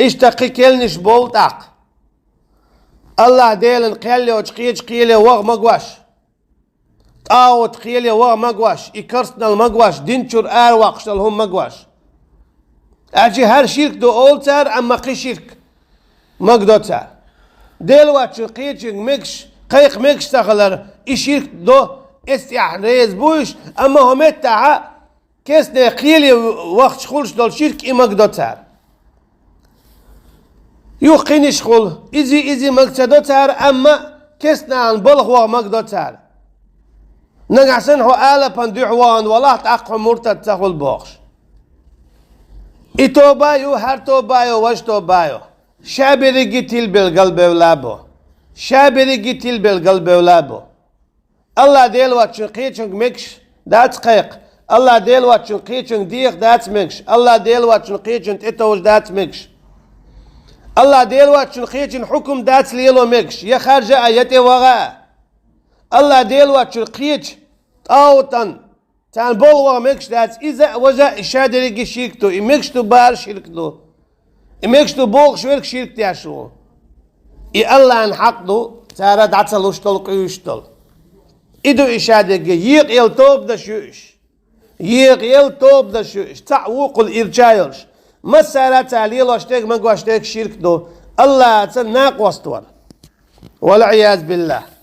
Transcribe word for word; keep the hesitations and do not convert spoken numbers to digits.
Иштта кхин кхелнаш болу тӀаккха. АллахӀ-Делан кхел йоцуш кхечу кхеле ваха магош, тӀагӀут кхеле ваха магош, и керстанал магош, дин чуьра аравоккхуш долу хӀума магош. Аьлча хӀара ширк ду олу цара, амма кхин ширк магадо цара. Дела воцчун кхечуьнга мегаш, кхайкха мегаш ца хилар, и ширк до, эс тӀехь реза буйш, амма хӀокху меттехь керстанал кхеле вахча хуьлуш долу ширк и магадо цара. Юха кхинаш хуьлу, иза, иза мага ца до цара, амма керстаналан балха ваха магадо цара. Нагахь санна хьо алапан дуьхьа вахана валахь, тӀаккха хьо муртад ца хуьлу бохуш. И тоба ю, хӀара тоба ю, важа тоба ю. Ша берриге тилбелла галбевлла бу. Ша берриге тилбелла галбевлла бу. АллахӀ-Дела воцчун кхечуьнга мегаш дац кхайкха. АллахӀ-Дела воцчун кхечуьнга деха дац мегаш. АллахӀ-Дела воцчун кхечунна тӀетовжа дац мегаш. АллахӀ-Дела воцчун кхечун хьукум дац лело мегаш. Я харжа а, я тӀеваха а. АллахӀ-Дела воцчун кхечу тӀагӀутан царна балха ваха мегаш дац, иза а, важа а и ша дерриге ширк ду, и мегаш ду бара ширк ду. И мегаш ду бохуш верг ширк деш ву. И АллахӀан хьакъ ду, цара дӀа ца луш долу, къуьйсуш долу. И ду и ша дерриге, екъаелла тобанаш ю уьш. Екъаелла тобанаш ю уьш, цхьаъ вукхул ирча а йолуш. Массара а цара лелош дерг, магош дерг ширк ду, АллахӀаца накъост вар. Вал-Ӏиязу биллахӀ.